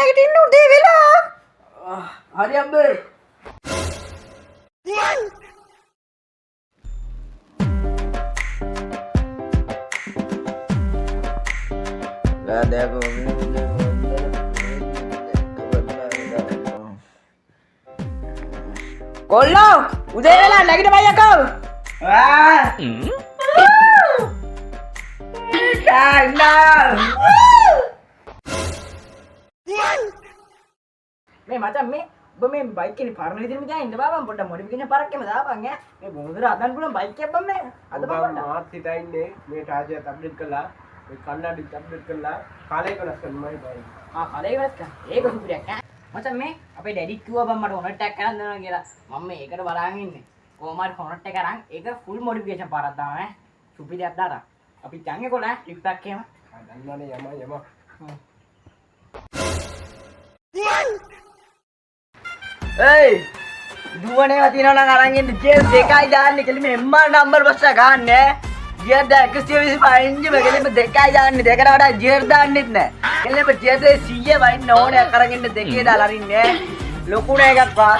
නැගිටින්න උදේ වෙලා. හරි අම්බේ. කොල්ලෝ උදේ වෙලා නැගිටපන් යකෝ. මේ මචං, මේ ඔබ මේ බයික් එකේ පරණ විදිහටම තියන් ඉන්න බා. බං, පොඩ්ඩක් මොඩිෆිකේෂන් පාරක් එහෙම දාපන් ඈ. මේ බොඳුර හදන්න පුළුවන් බයික් එකක් බං මේ. හදපන් පොඩ්ඩක්. මාත් හිතා ඉන්නේ මේ චාර්ජර් එකත් අප්ඩේට් කරලා, මේ කන්නඩිත් අප්ඩේට් කරලා කාලය වෙනස් කරන්නමයි බයි. ආ, කලේ වෙනස් කරා. ඒක සුපිරියක් ඈ. මචං, මේ අපේ ඩැඩි කිව්වා බං මට හොනට් එකක් අරන් දෙනවා කියලා. මම මේ ඒකට බලාගෙන ඉන්නේ. කොහොම හරි හොනට් එක අරන් ඒක ෆුල් මොඩිෆිකේෂන් පාරක් දානවා ඈ. සුපිරියක් දාලා. අපි යන් ඒකොල ඈ ට්‍රිප් එකක් එහෙම. ආ, දන්නවනේ, යම යම. ඒයි, දුවන ඒවා තියෙනවා නම් අරන් එන්න. ජේ දෙකයි දාන්නේ කෙලිම. MR number bus එක ගන්න ඈ. ගියර් දා 125 ඉංචි මේ කෙලිම දෙකයි දාන්නේ. දෙකට වඩා ගියර් දාන්නෙත් නෑ. කෙලිම ගියර් දෙක 100 වයින්න ඕනේ අරන් එන්න. දෙකේ දාලා අරින්නේ ඈ. ලොකු නෑ එකක් වා.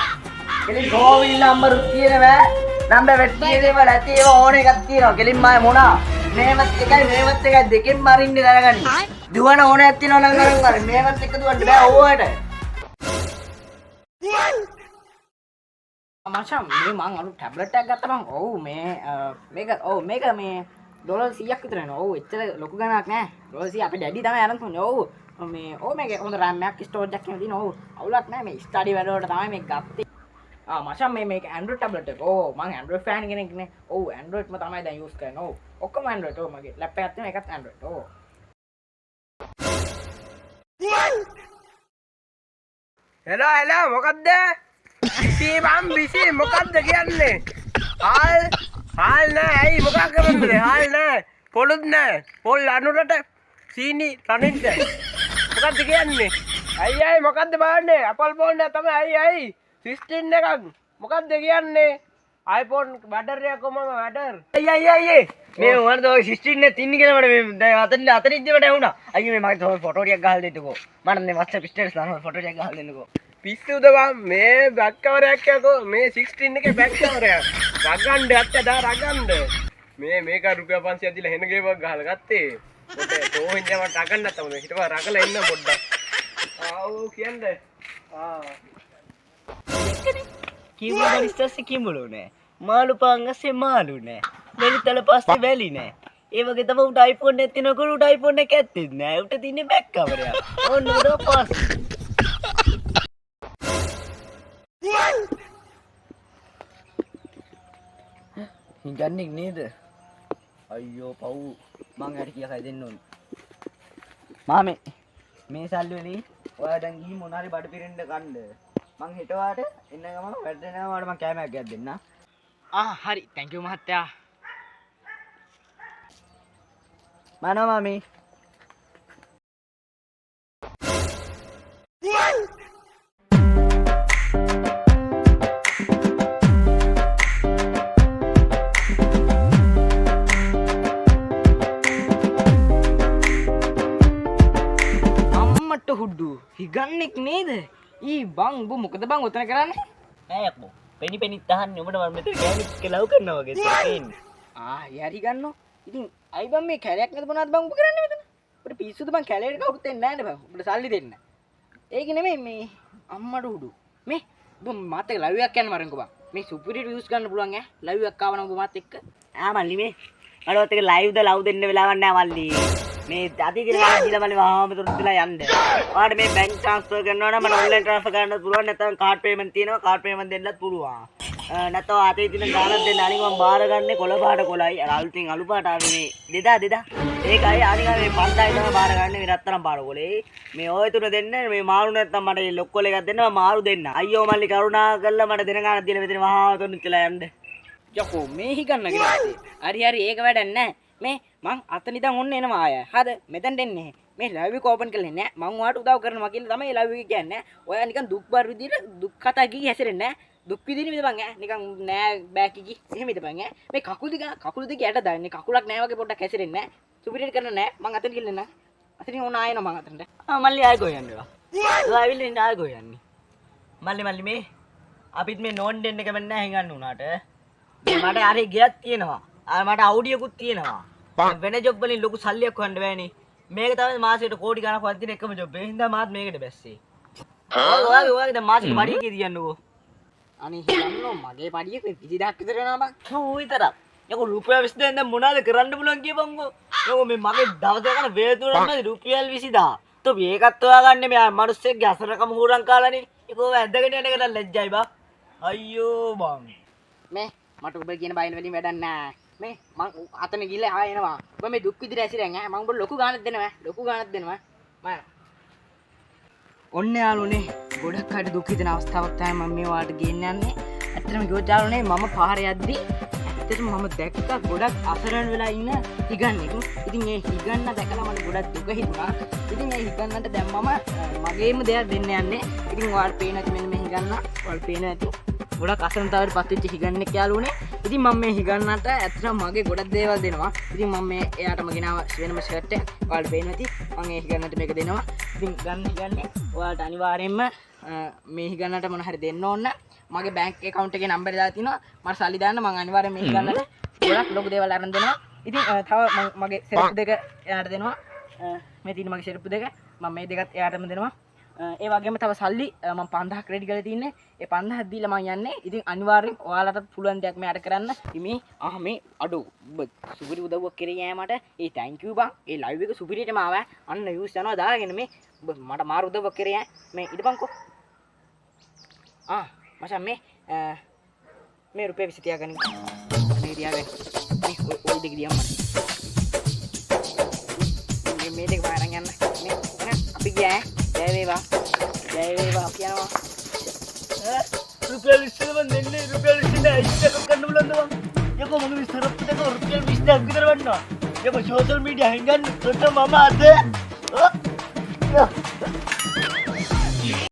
කෙලිම ගෝවිල් නම්බර් තියෙනවා ඈ. නම්බර් වැටි දේවල් ඇති ඒවා ඕන එකක් තියෙනවා. කෙලින්ම ආයේ මොනා මේවත් එකයි මේවත් එකයි දෙකෙන්ම අරින්නේ දැනගනි. දුවන ඕනයක් තියෙනවා නම් අරන් අර මේවත් එක දුවන්න බෑ ඕවට. මචං, මේ මං අලුත් ටැබ්ලට් එකක් ගත්තා බං. ඔව්, මේ මේක, ඔව්, මේක මේ ඩොලර් 100ක් විතර වෙනවා. ඔව්, එච්චර ලොකු ගණනක් නෑ. ඩොලර් 100 අපේ ඩැඩි තමයි අරන් දුන්නේ. ඔව්, මේ ඔව්, මේක හොඳ RAM එකක් ස්ටෝරේජ් එකක් එහෙම තියෙනවා. ඔව්, අවුලක් නෑ. මේ ස්ටඩි වැඩ වලට තමයි මේක ගත්තේ. ආ මචං, මේ මේක Android tablet එක. ඔව්, මං Android fan කෙනෙක් නේ. ඔව්, Android ම තමයි දැන් යූස් කරන්නේ. ඔව්, ඔක්කොම Android. ඔව්, මගේ ලැප් එකක් තියෙනවා, ඒකත් Android. ඔව්. හෙලෝ හෙලෝ, මොකද්ද? බිසි බම් බිසි, මොකද්ද කියන්නේ? හාල් හාල් නෑ. ඇයි, මොකක් කරන්නද? හාල් නෑ, පොළුත් නෑ. පොල් අනුරට සීනි රනින්ද? මොකද්ද කියන්නේ? ඇයි ඇයි, මොකද්ද බලන්නේ? Apple phone එක තමයි. ඇයි ඇයි, 16 එකක්. මොකද්ද කියන්නේ? iPhone බඩර් යකෝ, මම බඩර්. අයියා අයියා අයියේ, මේ මොනවද ඔය 16 එක තින්නේ කියලා මට මේ දැන් අතන අතන ඉද්දි මට ඇහුණා. අයියේ, මේ මගේ තව ෆොටෝ ටිකක් ගහලා දෙන්නකෝ. මට මේ WhatsApp status දාන්න ෆොටෝ ටිකක් ගහලා දෙන්නකෝ. පිස්සුද බං? මේ බැක් කවර් එකක් යකෝ. මේ 16 එකේ බැක් කවර් එකක්. රගන්න ඇත්ත දා රගන්න. මේ මේක රුපියල් 500 දීලා හෙන ගේමක් ගහලා ගත්තේ. පොඩ්ඩක් තෝහින් යම රගන්න තමයි. හිටපන්, රගලා ඉන්න පොඩ්ඩක්. ආ ඔව්, කියන්න. ආ. කිව්වා ඉස්ටස් කිඹුලු නෑ. මාළු පාන් අස්සේ මාළු නෑ. වැලිතල පස්සේ වැලි නෑ. ඒ වගේ තමයි උට iPhone එකක් තියෙනකොට උට iPhone එක ඇත්තෙත් නෑ. උට තියෙන්නේ බැක් කවර් එකක්. ඕන්න උඩ පස්. හිඟන්නෙක් නේද? අයියෝ පව්, මං යට කියලා දෙන්න ඕනේ. මාමේ, මේ සල්ලි වලින් ඔයා දැන් ගිහින් මොන හරි බඩ පිරෙන්න කන්න. මං හෙට වාට එන්න ගමන් වැඩ එනවා, වාට මං කෑමක් ගයක් දෙන්න. ආ හරි, thank you මහත්තයා. මනෝ මාමේ. අම්මට හුඩු, හිගන්නෙක් නේද? ඊ බං, උඹ මොකද බං ඔතන කරන්නේ? නෑ යකෝ. පෙනි පෙනිත් අහන්නේ උඹට මම මෙතන ගෑණික් එක්ක ලව් කරනවා වගේ තේන්නේ. ආ හරි ගන්නෝ. ඉතින් අයි බං, මේ කැලයක් නැද මොනවද බං උඹ කරන්නේ මෙතන? උඹට පිස්සුද බං? කැලේට කවුරුත් එන්නේ නෑනේ බං. උඹට සල්ලි දෙන්න. ඒක නෙමෙයි මේ අම්මට හුඩු. මේ උඹ මාත් එක්ක ලයිව් එකක් යන්න මරන්කෝ බං. මේ සුපිරි රිව්ස් ගන්න පුළුවන් ඈ. ලයිව් එකක් ආවනම් උඹ මාත් එක්ක. ආ මල්ලි, මේ මට ඔත් එක ලයිව් ද ලව් දෙන්න වෙලාවක් නෑ මල්ලි. මේ අතීතේ ගාන දීලා මල්ලි වහාම තුරුත් වෙලා යන්න. ඔයාලට මේ බැංක් ට්‍රාන්ස්ෆර් කරනවා නම් මට ඔන්ලයින් ට්‍රාන්ස්ෆර් කරන්නත් පුළුවන්, නැත්නම් කාඩ් පේමන්ට් තියෙනවා, කාඩ් පේමන්ට් දෙන්නත් පුළුවන්. නැත්නම් අතේ තියෙන ගානක් දෙන්න. අනික මම බාර ගන්නේ කොළ පාට කොළයි. අර අලුතින් අලු පාට ආවේ මේ දෙදා දෙදා. ඒකයි අනික මේ 5000 තමයි බාර ගන්නේ මේ රත්තරන් පාට කොලේ. මේ ඔය තුන දෙන්න. මේ මාරු නැත්නම් මට මේ ලොක් කොල එකක් දෙන්න, මම මාරු දෙන්න. අයියෝ මල්ලි, කරුණා කරලා මට දෙන ගානක් දීලා මෙතන වහාම තුරුත් වෙලා යන්න. යකෝ මේ හිගන්න කියලා. හරි හරි, ඒක වැඩක් නෑ. මේ මං අතන ඉඳන් ඔන්න එනවා ආය. හද මෙතනට එන්නේ. මේ ලයිව් එක ඕපන් කරලා නෑ. මං ඔයාට උදව් කරනවා කියලා තමයි ලයිව් එක කියන්නේ. ඔයා නිකන් දුක් බර විදියට දුක් කතා කී හැසිරෙන්නේ නෑ. දුක් විදින විදපන් ඈ. නිකන් නෑ බෑ කී කී එහෙම ඉදපන් ඈ. මේ කකුල් දිග කකුල් දෙක යට දාන්නේ. කකුලක් නෑ වගේ පොඩ්ඩක් හැසිරෙන්නේ නෑ. සුපිරියට කරන නෑ. මං අතන ගිහලා නෑ. අතනින් ඕන ආයෙ එනවා මං අතනට. ආ මල්ලි, ආයෙ කොහෙ යන්නේ? ඔයා ඇවිල්ලා ඉන්න ආයෙ කොහෙ යන්නේ? මල්ලි මල්ලි මේ අපිත් මේ නෝන් දෙන්න කැමති නැහැ හිඟන්න උනාට. මේ මට අර ගෙයක් තියෙනවා. අර මට අවුඩියකුත් තියෙනවා. වෙන ජොබ් වලින් ලොකු සල්ලියක් හොයන්න බෑනේ. මේක තමයි මාසෙට කෝටි ගණක් වදින එකම ජොබ්. ඒ හින්දා මාත් මේකට බැස්සේ. ඔයාගේ ඔයාගේ දැන් මාසෙට පඩිය කීයද කියන්නකෝ? අනේ හිතන්නෝ මගේ පඩිය 20000ක් විතර වෙනවා බං. ඌ විතරක්. යකෝ රුපියල් 20000 දැන් මොනවද කරන්න පුළුවන් කියපන්කෝ. යකෝ මේ මගේ දවස ගන්න වේතුරක් නැති රුපියල් 20000. තෝ මේකත් හොයාගන්නේ මේ මිනිස්සෙක්ගේ අසරකම හුරන් කාලානේ. ඒකෝ ඇඳගෙන යන එක නම් ලැජ්ජයි බං. අයියෝ බං. මේ මට ඔබ කියන බයින් වලින් වැඩක් නෑ. මේ මං අතන ගිහලා ආයෙ එනවා. ඔබ මේ දුක් විඳින ඇසිරෙන් ඈ මං ඔබට ලොකු ගාණක් දෙනවා. ලොකු ගාණක් දෙනවා. මම ඔන්න යාළුවනේ ගොඩක් අයට දුක් හිතෙන අවස්ථාවක් තමයි මම මේ ඔයාලට ගේන්න යන්නේ. ඇත්තටම කිව්වොත් යාළුවනේ මම පාරේ යද්දි ඇත්තටම මම දැක්කා ගොඩක් අසරණ වෙලා ඉන්න හිගන්නෙක්. ඉතින් ඒ හිගන්න දැකලා මට ගොඩක් දුක හිතුණා. ඉතින් ඒ හිගන්නට දැන් මම මගේම දෙයක් දෙන්න යන්නේ. ඉතින් ඔයාලට පේන ඇති මෙන්න මේ හිගන්න. ඔයාලට පේන ඇති ගොඩක් අසරණතාවයට පත් වෙච්ච හිගන්නෙක් යාළුවනේ. ඉතින් මම මේ හිගන්නට ඇත්තටම මගේ ගොඩක් දේවල් දෙනවා. ඉතින් මම මේ එයාටම ගෙනාව වෙනම ෂර්ට් එකක්. ඔයාලට පේන ඇති මම ඒ හිගන්නට මේක දෙනවා. ඉතින් ගන්න හිගන්නේ ඔයාලට අනිවාර්යයෙන්ම මේ හිගන්නට මොන හරි දෙන්න ඕන නම් මගේ බැංක් ඇකවුන්ට් එකේ නම්බර් දාලා තිනවා. මට සල්ලි දාන්න මං අනිවාර්යයෙන් මේ හිගන්නට ගොඩක් ලොකු දේවල් අරන් දෙනවා. ඉතින් තව මං මගේ සෙරප්පු දෙක එයාට දෙනවා. මේ තියෙන මගේ සෙරප්පු දෙක මම මේ දෙකත් එයාටම දෙනවා. ඒ වගේම තව සල්ලි මං 5000ක් රෙඩි කරලා තින්නේ. ඒ 5000ක් දීලා මං යන්නේ. ඉතින් අනිවාර්යෙන් ඔයාලටත් පුළුවන් දෙයක් මෙයාට කරන්න. ඉතින් මේ මේ අඩෝ ඔබ සුපිරි උදව්වක් කරේ ඈ මට. ඒ thank you බං. ඒ ලයිව් එක සුපිරියටම ආවා. අන්න යූස් යනවා දාගෙන මේ ඔබ මට මාර උදව්වක් කරේ ඈ. මේ ඉදපන්කෝ. මචං මේ මේ රුපියල් 20 තියාගන්න. මේ තියාගන්න. මේ ඔය දෙක දියම් මට. මේ මේ දෙක මම අරන් යන්න. මේ එහෙනම් අපි ගියා ඈ. ජය වේවා. ජය වේවා අපි යනවා. ඈ රුපියල් 20 මං දෙන්නේ. රුපියල් 20 නෑ අයිස් එකක් ගන්න පුළුවන්ද බං? යකෝ මගේ සරප්පු දෙක රුපියල් 20000ක් විතර වටිනවා. යකෝ සෝෂල් මීඩියා හිඟන්න තොට මම අද. ඔව්.